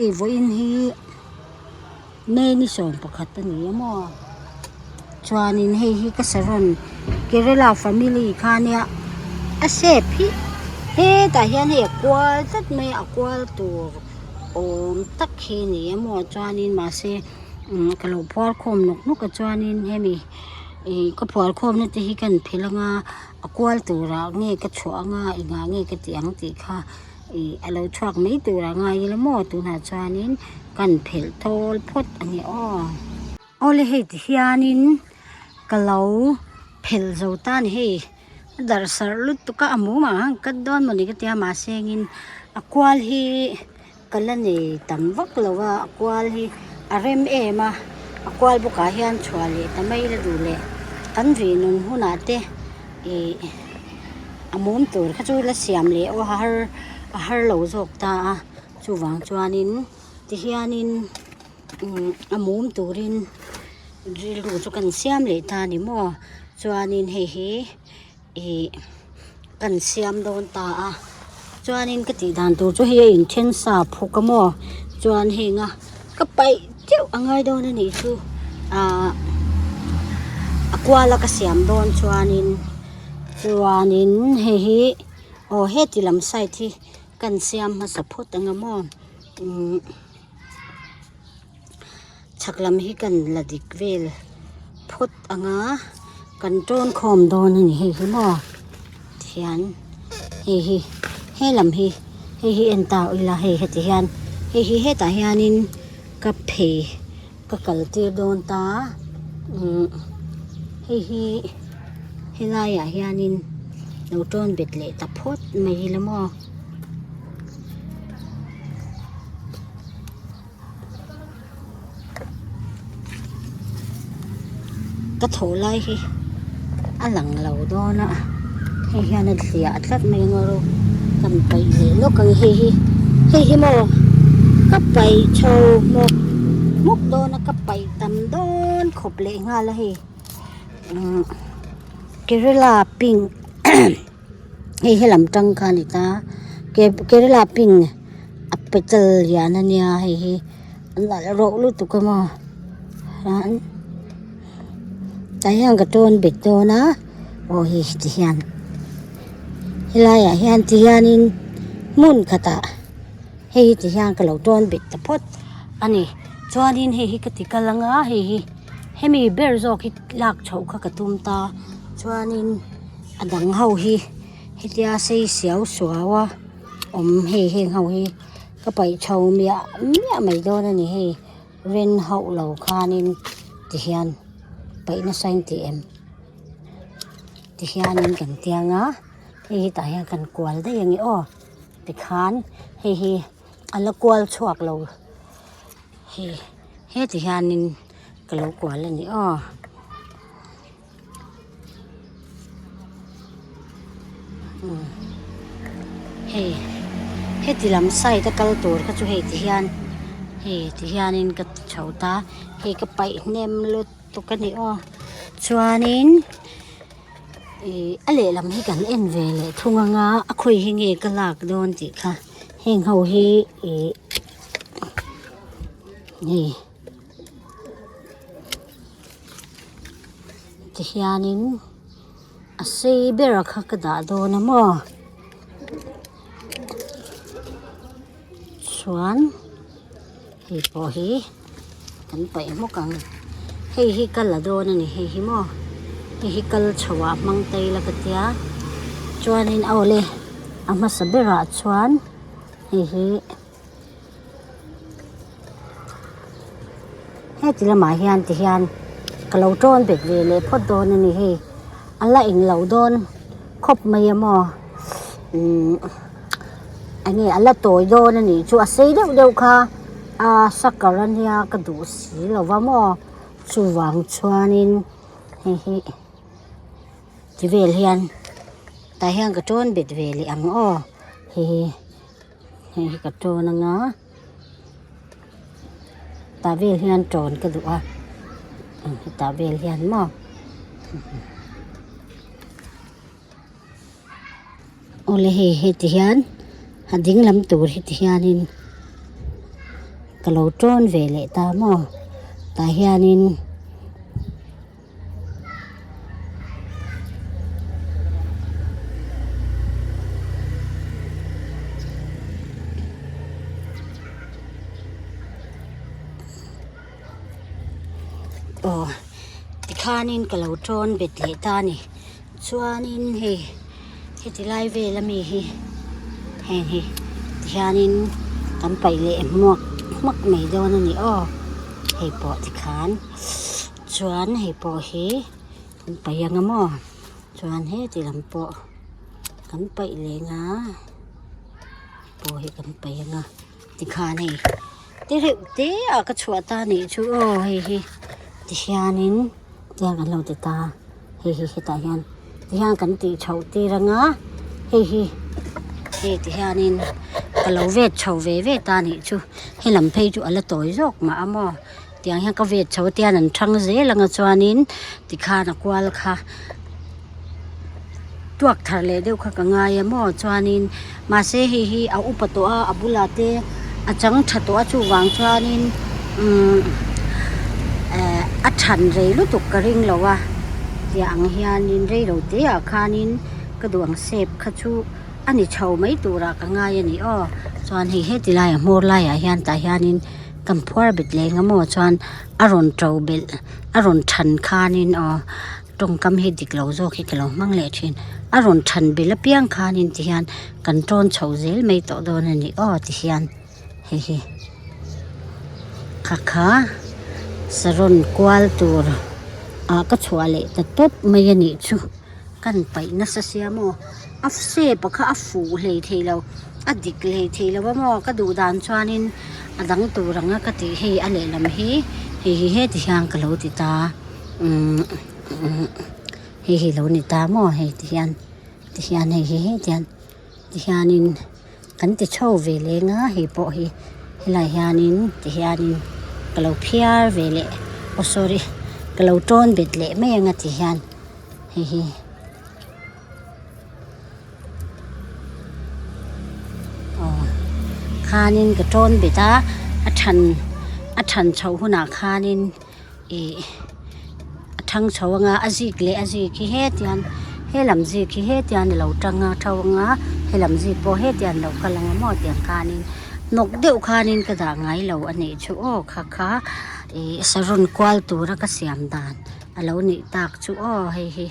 Hei vawiin hi May ni 11 a ni a maw chuanin hei hi ka saron Kerala family kha nia a shape hi hetah hian hei a kual tlat mai a a kual tur awm tak hi a ni a maw chuanin mahse umm ka lo phuar khawm nawk nawk a chuanin hemi ih ka phuar khawmna te hi ka han phelh anga a kual turah nge ka chhuah anga engah nge ka tih ang tih kha. Ih a lo chhuak mai tur a ngai ila maw tunah chuanin kan phelh thawl phawt a ni aw. Awle hei ti hianin ka lo phelh zo ta a ni hei a darh sarh lutuk a a mum ang ang kat dawn mawni ka tia mahse engin a kual hi ka la nei tam vak lo a a kual hi a rem em a a kual bawkah hian chhuah leh ta mai la duh leh kan vih nun hunah te ih. A mum tur kha chu la siam leh aw a har a har lo zawk ta a chuvang chuanin tihianin umm a mum turin rilru chu kan siam leh ta a ni maw chuanin hei hi ih kan siam dawn ta a chuanin ka tih dan tur chu hei a inthen sa phuk a maw chuan heng a ka paih teuh a ngai dawn a nih chu ahh a kual a ka siam dawn chuanin. Chuanin hei hi aw heti lam side hi kan siam hmasa phawt ang a maw umm chhak lam hi kan la dik vel phawt ang a kan tawn khawm dawn a ni hei hi maw tihian hei hi he lam hi hei hi en ta ila hei heti hian hei hi hetah hianin ka phei. Ka kal tir dawn ta umm hei hi helaiah hianin lo tawn bet leh ta phawt mai ila maw. Ka thawh lai hi a lang lo dawn a hei hian a thliah tlat mai ang ro kan paih leh lawk ang hei hi hei hi maw ka paih chho hmawk hmawk dawn a ka paih tam dawn khawp leh nghal a hei umm kerala pink hei helam tang kha a ni ta kerala pink a petal lian a nia hei hi a nalh rawh lutuk a maw chuan tah hian ka tawn bet dawn a aw hei ti hian helaiah hian ti hianin hmun khatah hei hi ti hian ka lo tawn bet ta phawt a ni chuanin hei hi ka ti kal ang a hei hi hemi ber zawk hi lak chhoh kha ka tum ta chuanin a dang ho hi hetia sei siau suau a awm hei heng ho hi ka paih chho miah miah mai dawn a ni hei ren hauh lo khanin tihian paih nasa in tih em tihianin kan tiang a hei hi tah hian kan kual daih ang e aw tikhan hei hi a la kual chhuak lo hei heti hianin ka lo kual a ni aw. Hei heti lam side a kal tur kha chu hei ti hian hei ti hianin ka ti chho ta hei ka paih hnem lutuk a ni aw chuanin ih a lehlam hi kan en ve leh thung ang a a khawi hi nge ka lak dawn tih kha heng ho hi ih hei. Tihianin a sei ber a kha ka dah dawn a maw chuan hei pawh hi kan paih hmawk ang hei hi ka la dawn a ni hei hi maw hei hi kal chho ah hmang ta ila ka tia chuanin awle a hmasa berah chuan hei hi. Heti lamah hian ti hian ka lo tawn bet ve leh phawt dawn a ni hei a la eng lo dawn khawp mai a maw umm eng nge a la tawi dawn a nih chu a sei deuh deuh kha a sucker a nia ka duh si lo va maw chuvang chuanin hei hi ti vel hian tah hian ka tawn bet ve leh ang aw hei hi. Hei hi ka tawn anga tah vel hian tawn ka duh a hetah vel hian maw awle hei heti hian a ding lam tur hi ti hianin. ka lo tawn ve leh ta maw tah hianin. Aw tikhanin ka lo tawn bet leh ta a ni chuanin hei heti lai vel ami hi heng hi tihianin kan paih leh hmuak hmak mai dawn a ni aw hei pawh tikhan chuan hei pawh hi kan paih ang a maw chuan heti lam pawh kan paih leh ang a pawh hi kan paih ang a tikhan hei te reuh te ah ka chhuah ta anih chu aw hei hi tihianin tiang kan lo ti ta hei hi hetah hian tihian kan tih chhoh tir anga hei hi hei tihianin ka lo vet chho ve ve ta anih chu helam phei chu a la tawi zawk mah a maw tiang hian ka vet chho a tian an thang zel anga chuanin tikhan a kual kha tuak thar leh deuh kha ka ngai a maw chuanin mahse hei hi a upa tawh a a bulah te a chang tha tawh a chuvang chuanin umm eh a than rei lutuk ka ring lo a tiah ang hianin rei lo te ah khanin ka duh ang shape kha chu a ni chho mai turah ka ngai a ni aw chuan hei heti laiah hmawr laiah hian tah hianin kan phuar bet leh eng emaw chuan a rawn to belh a rawn than khanin aw. Tawngkam hi dik lo zawk hi ka lo hmang leh thin. A rawn than belh apiang khanin ti hian kan tawn chho zel mai tawh dawn a ni aw ti hian hei hi kha kha saron kual tur ah ka chhuah leh ta tawp mai a nih chu kan paih nasa sia maw a shape a kha a fuh hlei thei lo a dik hlei thei lo a maw ka duh dan chuanin a dang tur anga ka tih hei a lehlam hi hei hi heti hian ka lo ti ta. Umm hei hi lo ni ta maw hei ti hian ti hian hei hi heti hian ti hianin kan ti chho ve leng a hei pawh hi helaiah hianin ti hianin ka lo phiar ve leh aw sorry ka lo tawn bet leh mai ang a ti hian hei hi. Aw khanin ka tawn bet a a than a than chhoh hunah khanin. Ih a thang chho anga a zik leh a zik hi hetiang helam zik hi hetiang a lo tang a tho anga helam zik pawh hetiang a lo kal anga maw tiang khanin hnawk deuh khanin ka dah ngai lo a nih chu aw kha kha ih saron kual tura ka siam dan a lo nih tak chu aw hei hi.